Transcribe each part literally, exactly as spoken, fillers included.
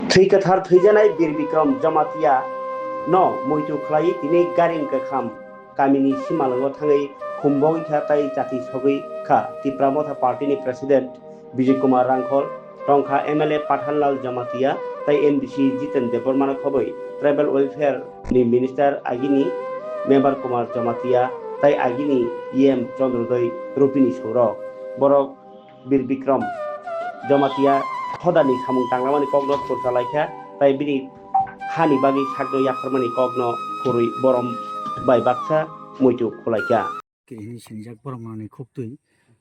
Thwi kwthar thwijanai Bir Bikram Jamatia no muitu khlai tini Garing Kakham kamini simalwngo thangwi khumbogwi kha tai chati sogwi kha. Tipra Motha Party ni President Bijay Kumar Rangkhol, tongkha M L A Pathanlal Jamatia tai M D C Jiten Debbarma no khobwi Tribal Welfare ni Minister agini Member Kumar Jamatia tai agini E M Chandrodoi Rupini Sorok. Borok Bir Bikram Jamatia hodani samung tanglamani kokno khursa laikha, tai bini hani bagwi sakno yapharmani kokno khurwi borom bai baksa muitu khulaikha. Khe hini sinjak borok manani khuktwi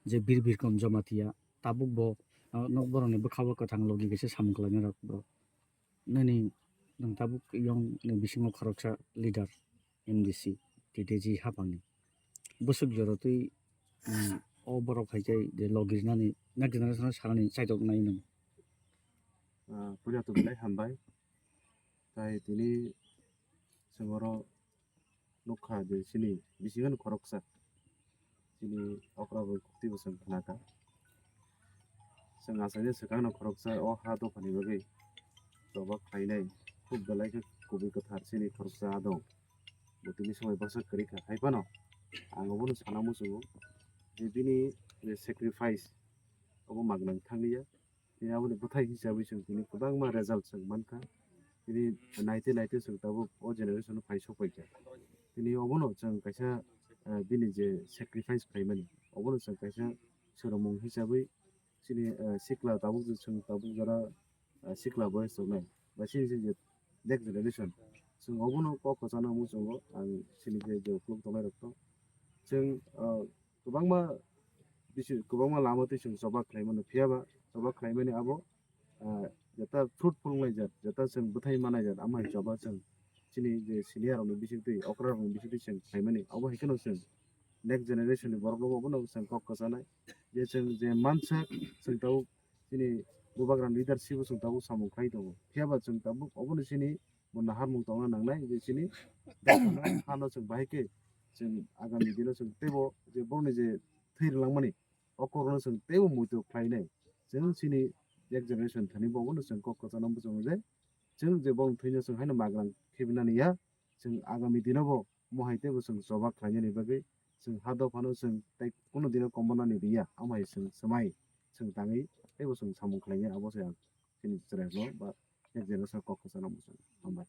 je Bir Bikram Jamatia tabuk bo, ah, nok borokni bwkha o kwthang logi kaisa samung khlainai rok bro. Nini nwng tabuk yong ni bisingo khoroksa leader M D C T T G hapangni. Bwswk jora twi, mm, o borok hai khe je logi rinani next generation o sanani chaitok nai nwng. Ah, puila to belai hambai. Tai tini chwng oro nukha je chini bisingo khoroksa chini okra bai khuktwi bo chwng khnakha. Chwng achaini swkangno khoroksa o ha dophani bagwi choba khlainai khub belai khe kubui kwthar chini khoroksa adong. Bo tini somoi baksa kwrwi kha. Hai phano ang obono sana muchungo je bini je sacrifice obo magnang thanglia. Tini aboni bwthai hisabwi chwng tini kwbangma result chwng mankha. Tini naite naite chwng tabuk o generation o phai sokpaikha. Tini obono chwng kaisa, eh, bini je sacrifice khlaimani, obono chwng kaisa swrwngmung hisabwi chini, eh, sikla tabuk je chwng tabuk jora, eh, sikla boyes tongnai ba chini je next generation chwng obono kok kwchana muchungo ang chini je je ukuluk tongnai rok to chwng, eh, kwbangma bisi, kwbangma lama twi chwng choba khlai mano, phiya ba choba khlai mani abo, ah, jeta fruitful wnglaijak, jeta chwng bwthai manaijak, amo hai choba chwng chini je senior rokni bisingtwi, okra rokni bisingtwi chwng khlai mani, abo hai kheno chwng next generation ni borok rokbo abono chwng kok kwchanai, je chwng je mansa chwng tabuk chini bubagra leadership o chwng tabuk samung khlai tongo, phiya ba chwng tabuk obono chini bo naharmung tongna nangnai je chini hano chwng bahai khe chwng agami dino chwng teibo je borokni je thwi rwlangmani o kokno chwng teibo muitu khlainai. Chwng chini next generation thani bo obono chwng kok kwchana muchungo je chwng je borokni thwino chwng haino magrang khibinani ya, chwng agami dino bo mohai teibo chwng choba khlainani bagwi chwng ha dophano chwng tei kunu dino kombonani riya, amo hai chwng swmai chwng tangwi teibo chwng samung khlainai, abo se ang chini chwrairokno ba next generation kok kwchana muchungo. Hambai.